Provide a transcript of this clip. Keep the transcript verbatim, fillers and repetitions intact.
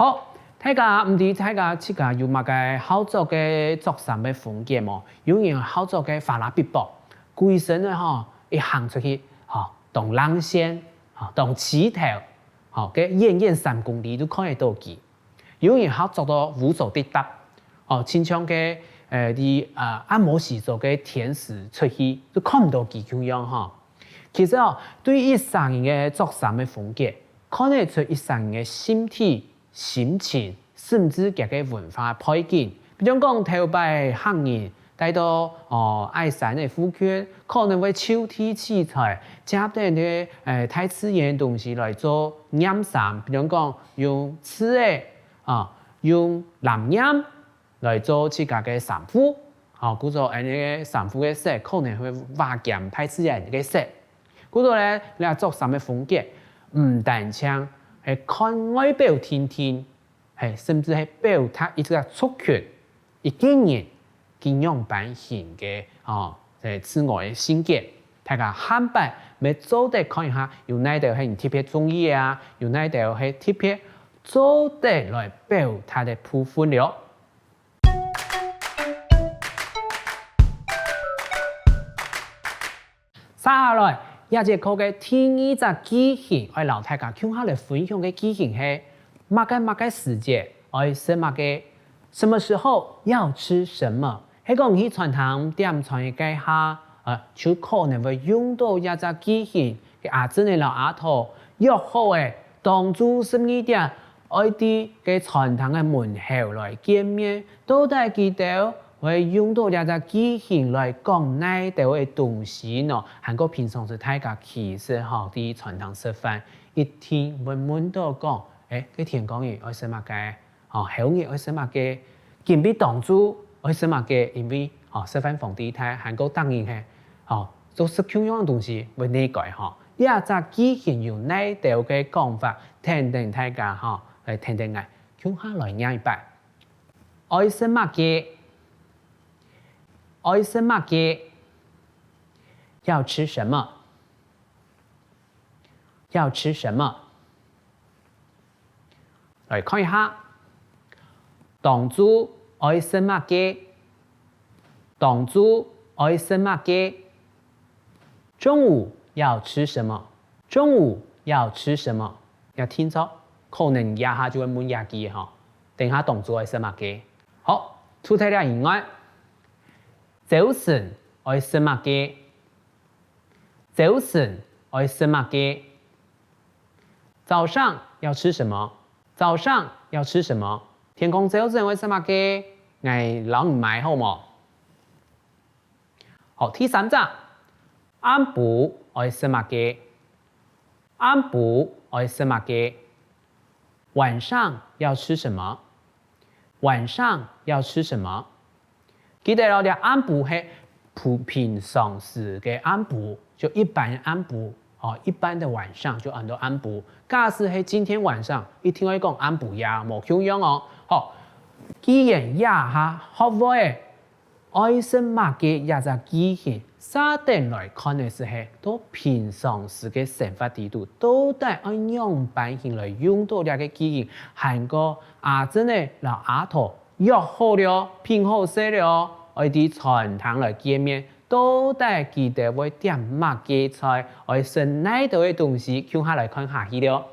好，大家毋知大家自家有麼个好著个著衫个風格無？有人好著个花哩嗶啵，歸身个吼，一行出去，吼，當冷線，吼，當刺頭，吼，該遠遠三公里就看得著佢。有人好著到烏糟滴答，吼，親像該，呃，在，呃，暗摸胥做个天使出去，就看毋著佢共樣吼。其實哦，對一儕人个著衫个風格，看得出一儕人个心地、 心情，甚至佢个文化背景。比將講頭擺客人戴到，哦，矮山个附近，可能會就地取材，接等个，呃，大自然个東西來做染衫。比將講用刺仔，啊，用藍染來做自家个衫褲，吼，故所恁呢个衫褲个色可能會畫兼大自然个色。故所呢，這著衫个風格，毋單淨係看外表定定， 係，甚至係表達一隻族群、一個人佢仰般形个，哦，係自我个性格。大家下擺乜做得看一下，有哪兜係你特別中意个啊，有哪兜係特別做得來表達个部分了。 續下來，這節課个第二隻句型，愛摎大家共下來分享个句型係：麼个麼个時節愛食麼个？什麼時候要吃什麼？係講去餐廳點餐个該下，呃，就可能會用著這隻句型。該阿珍仔摎阿桃約好仔，當晝十二點，愛在該餐廳个門口來見面。到底佢兜 會用著這隻句型來講哪兜个東西呢？還過平常時大家其實吼，在餐廳食飯，一定會問著講：「欸，該天光日愛食麼个？吼，後日愛食麼个？今晡日當晝愛食麼个？」因為，吼，食飯皇帝大，還過逐人係，吼，做食共樣个東西會膩該吼。這隻句型有哪兜个講法，跈等大家吼，來跈等𠊎共下來唸一擺。 愛食麼个？愛食麼个？要吃什麼？要吃什麼？來看一下，當晝愛食麼个？當晝愛食麼个？中午要吃什麼？中午要吃什麼？ 也定著，可能這下就會問這句吼，等下當晝愛食麼个？好，除忒這以外，朝晨愛食麼个？朝晨愛食麼个？早上要吃什麼？早上要吃什麼？天光朝晨愛食麼个？𠊎摎你買好無？ 好，第三隻，暗晡愛食麼个？暗晡愛食麼个？晚上要吃什麼？晚上要吃什麼？記得哦，這暗晡係普平常時个暗晡，就一般暗晡，哦，一般的晚上就安到暗晡。假使係今天晚上，一定愛講暗晡夜，無共樣哦。好，既然這下學會了 愛食麼个這隻句型，續等來看个時係，到平常時个生活裡肚，到底愛仰般形來用著這個句型？還過阿珍仔摎阿桃約好了，品好勢了，愛在餐廳來見面，到底佢兜會點麼个菜，愛食哪兜个東西，共下來看下去了。